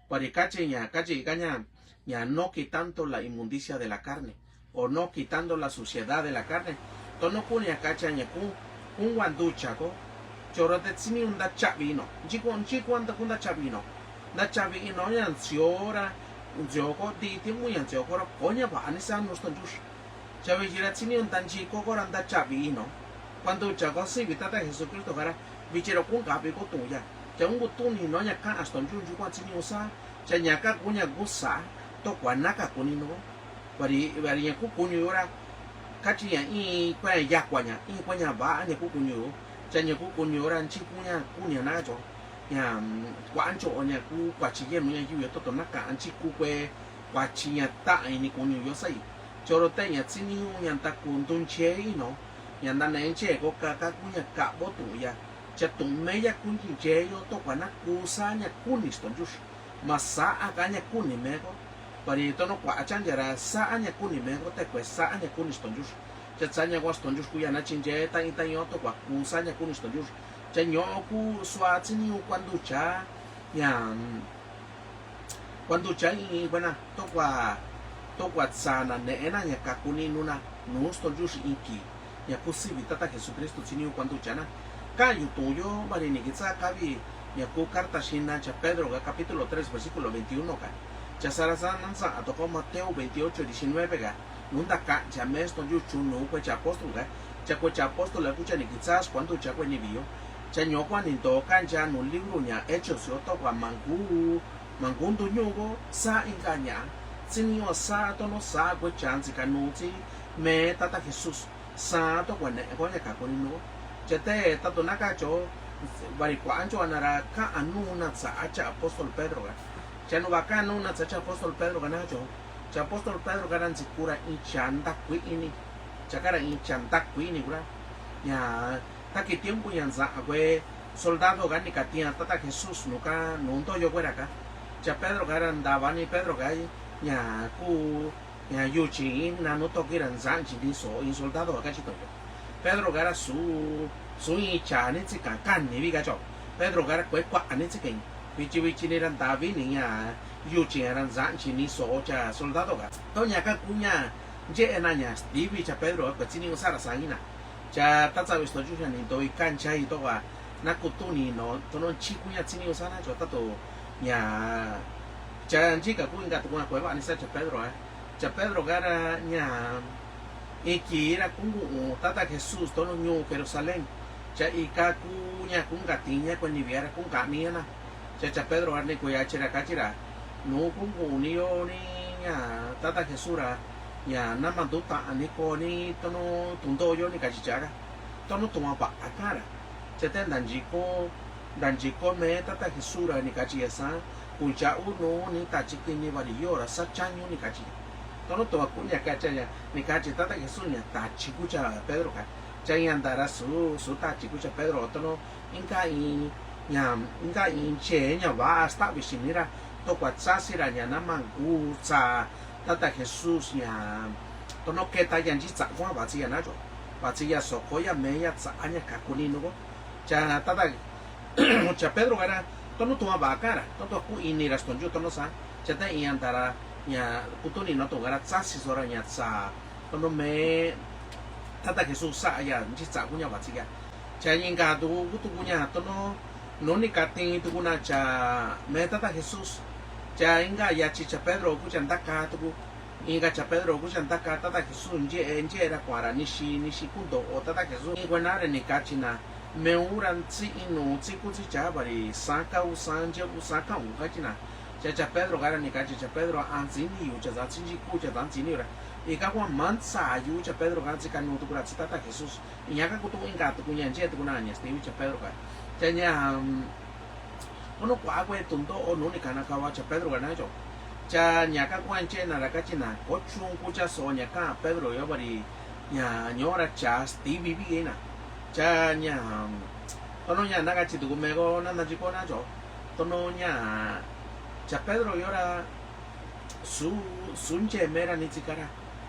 Pari kachi ña kachi ka ña ña no quitando la inmundicia de la carne. O no quitando la suciedad de la carne. Tono kuña kacha ña ku kun wanducha ko. Choro te tsini un ntachavi ino. Nchi ku nchi ku ntachavi ino. Ntachavi ino ña ntsio ra ntsio ko ti ti mu ña ntsio ko ra ko ña va ani sa nu stonchux. Cha vichi ra tsini un ntanchi ko ko ra ntachavi ino. Kuanducha ko sivi tata Jesucristo ka ra vichi ra kun kavi ko tu'un ya. Cha un kutuni no ña ka'a stonchux nchi ku tsini un sa. Cha ña ka ku ña ku sa tokua na kakuni no. Vari vari ña ku kuñu yo ra kachi ña in kua ña yakua ña in kua ña va ña ku kuñu yo. Cha ña ku kuñu yo ra nchi ku ña kuña na cho ña kua ncho ña ku kuachi yenu ña yu yo toto na ka nchi ku kue kuachi ña ta ini kuñu yo sai. Choro te ña tsini un ña nta ku ndunche ino ña nta ne nche ko ka ka ku ña ka'vo tu'un ya. Cha tu'un me ya ku nche yo tokua na ku sa ña kuni stonchux. Ma sa'a ka ña kuni me ko. Vari tónu kua'a chancha ra sa'a ña kuni Mexiko, te kue sa'a ña kuni Setonti Yuxi. Cha tsa'a ña kua Setonti Yuxi kuya na chinche ta'iin ta'iin yo to kua ku sa'a ña kuni Setonti Yuxi. Cha ño'o ku sua tsiniu kua nducha ña kua nducha iin kuena to kua to kua tsana ne'ena ña kaku ninu na nuu Setonti Yuxi iin ki ña ku sivi tata Jesucristo tsiniu kua nducha na. Kayu tuyo vari ni kitsa kavi ña ku karta xina cha Pedro ka kapítulo tres versíkulo veintiuno ka. Cha sara sa na ntsa'a toko Mateo veintiocho diecinueve ka. Nuu ntakancha me Setonti Yuxi nuu kue cha apóstol ka. Cha kue cha apóstol ka ku cha ni kitsa kua nducha kue ni vio. Cha ño'o kua ni nto kancha nuu libro ña Hechos yo to kua mangu mangu nduñu'u ko sa inka ña tsiniu sa tónu sa kue cha ntsika nuu tsi me tata Jesús. Sa to kua ne'e ko ña kaku ninu. Cha te tatu na kacho vari kua ancho ana ra ka'an nuna tsa'a cha apóstol Pedro ka. Cha nu va ka'an nuna tsa'a cha apóstol Pedro ka na cho. Cha apóstol Pedro ka ra ntsikura iin cha ntakui'ini. Cha ka ra iin cha ntakui'ini kura. Ña taki tiempo ña ntsa'a kue soldado ka ni katiña tata Jesús nuu ka nuu ntoyo kue ra ka. Cha Pedro ka ra ntavani Pedro ka ña ku ña yuchi iin nanu toki ra ntsanchi ni so iin soldado ka kachi toyo. Pedro ka ra su su iin cha ni tsika kani vi kacho. Pedro ka ra kue kua'a ni tsika iin vichi vichi ni ra ntavi ni ña yuchi ra ntsanchi ni so cha soldado ka. To ña ka ku ña nche'e na ña stivi cha Pedro ka kue tsini usa ra sa iin na. Cha tatsa visto chuxa ni ntoi kancha i to kua na kutuni no to no nchi ku ña tsini usa na cho tato ña cha nchi ka ku inka tu ku na kue va'ani sa cha Pedro ka. Cha Pedro ka ra ña iin kii ra kunku'un tata Jesús tónu ñuu Jerusalén. Cha ika ku ña kunkatiña kue ni via ra kunka'ani ña na. Cha cha Pedro ka ra ni kuyachi ra kachi ra nuu kunku'uni yo ni ña tata Jesús ra ña nama nduta'ani koni tónu tundo'o yo ni kachi cha ka. Tónu tu'un va'a ka'an ra. Cha te ntanchiko ntanchiko me tata Jesús ra ni kachi ya sa kuncha'u nuu ni tachi kini vari yo ra sa chañu ni kachi. Tónu tu'un va'a kuña kachi ya ni kachi tata Jesús ña tachi ku cha Pedro ka. Cha ña nta ra su su tachi ku cha Pedro tónu inka iin ña inka iin nche ña va'a sta'vi xini ra to kua tsasi ra ña nama ngu tsa tata Jesús ña tónu keta ya nchi tsa kua vatsi ya na cho. Vatsi ya soko ya me ya tsa ña kaku ninu ko. Cha tata cha Pedro ka ra tónu tu'un va'a ka'an ra tónu tu'un kuini ra stonyu tónu sa. Cha ta iin ya nta ra ña kutuni no tu'un ka ra tsasi so ra ña tsa tónu me tata Jesús sa ya nchi tsa ku ña vatsi ya. Cha inka tuku ku tuku ña tónu nuu ni katiin tuku na cha me tata Jesús. Cha inka yachi cha Pedro ku cha ntaka tuku. Inka cha Pedro ku cha ntaka tata Jesús nche'e nche'e ra kua'an ra nixi nixi kunto'o tata Jesús. Iin kuena ra ni kachi na meu ra ntsi'i nuu tsi ku tsi cha vari san ka'u san nche'u san ka'u kachi na. Cha cha Pedro ka ra ni kachi cha Pedro a ntsini yu cha tsa tsi nchi ku cha tsa ntsini yu ra. Ika kua ma ntsa yu cha Pedro ka ntsi kanu tuku ra tsi tata Jesús. Iña ka kutu inka tuku ña nche'e tuku na ña stivi cha Pedro ka. Cha ña tónu kua kue tundo'o nuu ni kana kava cha Pedro ka na cho. Cha ña ka kua nche'e na ra kachi na ko chun ku cha so ña ka Pedro yo vari ña ño'o ra cha stivi vi na. Cha ña tónu ña na kachi tuku me ko na ntanchiko na cho. Tónu ña cha Pedro yo ra su su nche me ra ni tsi ka ra.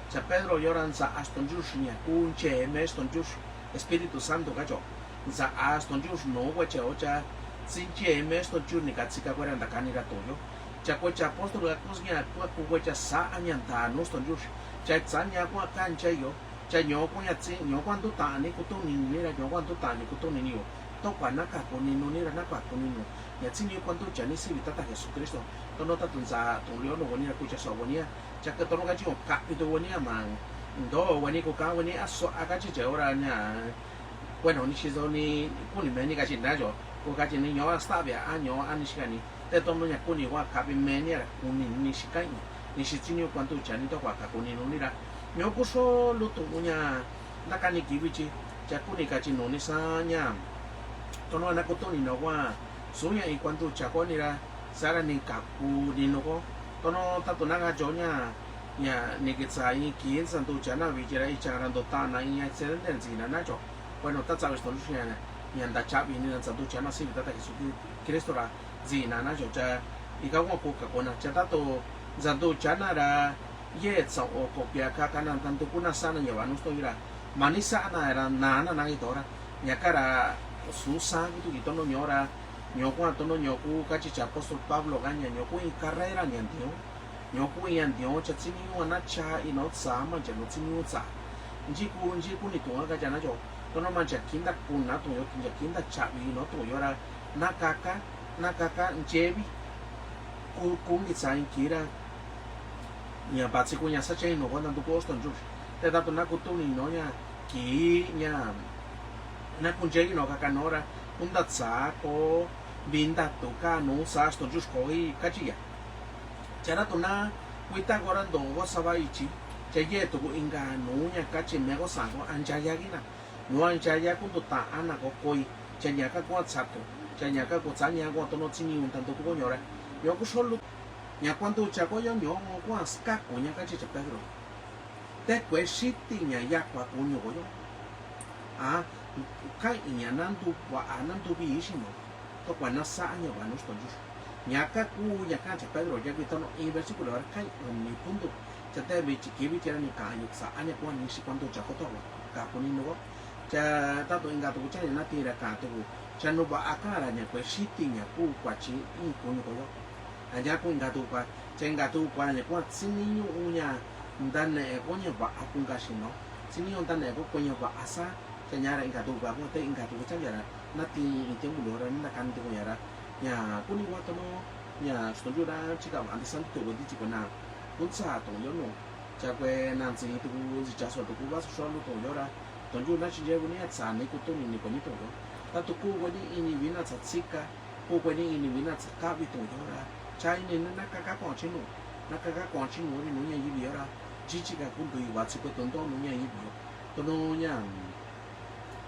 Cha Pedro yo ra ntsa'a stonyu xi ña ku nche me stonyu Espíritu Santo ka cho. Ntsa'a stonyu nuu kue cha o cha tsi nche me stonyu ni ka tsi ka kue ra nta kani ra tuyo. Cha kue cha apóstol ka ku ña kua ku kue cha sa'a ña nta nuu stonyu. Cha tsa ña kua kancha yo. Cha ño'o kua ña tsi ño'o kua ntuta'ani kutuni ni ra ño'o kua ntuta'ani kutuni ni yo. To kua na kaku ninu ni ra na kaku ninu. Ña tsi ni kua nducha ni sivi tata Jesucristo. Tónu tatu ntsa tu'un lio nu kueni ra kucha so kueni a. Cha ke tónu kachi o kapi tu kueni a ma. Ndo kueni ku ka kueni a so a kachi che ora ña. Bueno, nixi so ni kuni me ni kachi na yo. Ku kachi ni ño'o a sta'vi a ño'o a nixi kani. Te tónu ña kuni kua kapi me ni ra kuni nixi ka'i. Nixi tsi ni kua nducha ni to kua kaku ninu ni ra. Ño'o ku so lu tu'un ña. Nta kani kivi chi cha kuni kachi nuu ni sa ña. Tónu na kutuni no kua su ña iin kua nducha ko ni ra sa ra ni kaku ninu ko. Tónu tatu na ka cho ña ña ni kitsa iin kii ntsa nducha na vichi ra icha ra ntuta'an na iin accidente ntsina na cho. Bueno, tatsa visto nducha ña ña nta chavi ni na ntsa nducha na sivi tata Jesucristo ra ntsina na cho cha ika kua ku kaku na cha tatu Nza du'u chana ra yexaokopiaka kana ntantuku na saana ña va'anu stonyu ra, mani saana ra nana nagi tora. Ñaka ra susa kutu ki tono ñora. Ñoku a tono ñoku kachi cha apostol Pablo gaña ñoku i karera ña ndio. Ñoku i ña ndio cha tsiniu ana cha ino tsa ma cha no tsiniu tsa. Njiku njiku ni tunga ka chana cho. Tono ma cha kinda kuna tuyo, cha kinda chavi ino tuyo ra. Nakaka nakaka nchevi. Ku kungi tsa inkira. Ña batsi kuña sacha ino ko ntantuku stonyu. Te tatu na kutuni no ña ki ña na kunche ino kaka nora. Kunda tsa ko vinda tuka nu sa stonyu ko i kachi ya. Chara tuna kuita kora ndo ko sava ichi. Cha ye tuku inga nu ña kachi mego sango ancha yagina. Ñuan chaya kuntu ta'a na ko koi. Cha ñaka kua tsatu. Cha ñaka ko tsa ña kua tono tsini un tanto ko ñora. Yo ku solu. Ña kuantu cha ko yo ño kua skaku ña kachi cha Pedro. Te kue siti ña ya kua kuñu ko yo. A kai ña nandu wa a nandu bi isino. To kua na sa ña wa nus tonju. Ñaka ku ña kachi Pedro ya ki tono in versículo ra kai un ni punto. Cha te bi chi ki bi chi ra ni ka yu sa ña kua ni si kuantu cha ko to wa. Ka ku ni no. Cha tatu inga tuku cha ña nati ra ka tuku. Cha nu ba a ka ra ña kue siti ña ku kua chi in kuñu ko yo. A ña ku inga tuku kua. Cha inga tuku kua ña kua tsini ñu u ña. Nda ne ko ña ba a ku nga si no. Tsini ñu nda ne ko ko ña ba a sa. Cha ña ra inga tuku kua ko te inga tuku cha ña ra. Nati in te mu lo ra nda kan tuku ña ra. Ña ku ni kua tono. Ña stonju ra chika ma andi san tuku di chiko na. Kun sa to yo no. Cha kue na ntsi tuku ntsi cha so tuku ba so so lu to yo ra. Tonju na chinche kuni a tsa ni kutuni ni kuni toyo. Tatu ku kuni ini wina tsa tsika. Ku kuni ini wina tsa kawi toyo ra. Cha ini na kaka kua chinu. Na kaka kua chinu ri nu ña yibi ra. Chichika kuntu iwa tsi kue tondo nu ña yibi. Tono ña.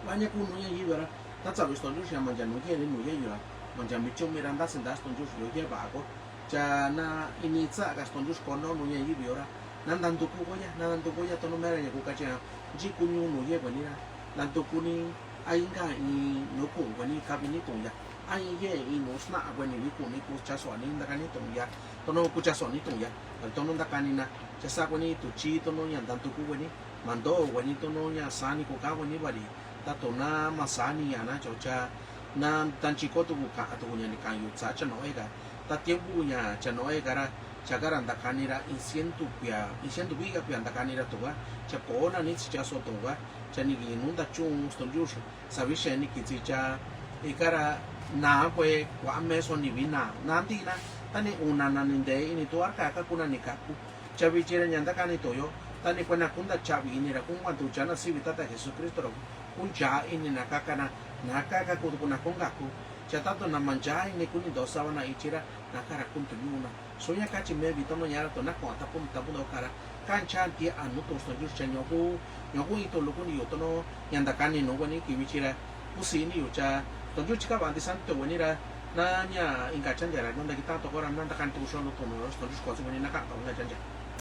Wa ña ku nu ña yibi ra. Ta tsa wis tonju sia manja nu ye ri nu ye yura. Manja mi chumi ra nda sin das tonju yo ye ba ko. Cha na ini tsa ka stonju ko no nu ña yibi ra. Na ntantuku ko ya, na ntantuku ya tono mera ña ku kachi a. Nji kuñu nu ye kueni ra. Ntantuku ni a inga i nu ku kueni kabi ni tuya. A i ye i nu sna kueni ni ku ni ku cha so ni nda kani tuya. Tono ku cha so ni tuya. Tono nda kani na. Cha sa kueni tu chi tono ña ntantuku kueni. Mando kueni tono ña sa ni ku ka kueni bari. Tatu na ma sa ni ya na cho cha. Na tanchi ko tuku ka tuku ña ni ka yu tsa cha no e ka. Ta tiempo ña cha no e ka ra. Cha ka ra nda kani ra in ciento pia, in ciento pia nda kani ra tuka. Cha ko na ni tsi cha so tuka. Cha ni ki nu nda chu stonju. Sabi she ni ki tsi cha. I ka ra na kue kua me so ni wina. Na nti na. Ta ni una na ni nde ini tu ar ka ka ku na ni ka ku. Chavi chira ña nda kani toyo. Tani kuena kunda chavi ini ra kun kuantu chana sivi tata Jesucristo ra. Kun cha ini na kaka na. Na kaka ku kuna kun kaku. Cha tatu na manja ini kuni do sabana ichira. Na kara kun tu yuna. Soña kachi me vitono ñara to na kuanta pun tapu do kara. Kan cha ti anu to stonju cha ñoku. Ñoku ito lukuni yotono. Ña nda kani no kueni kivi chira. Kusi ini yo cha. Stonju chika banti santo kueni ra. Na ña inka chan jara. Na nda kita to kora na nda kan tu sono to no. Stonju kosi kueni na ka to na chan jara.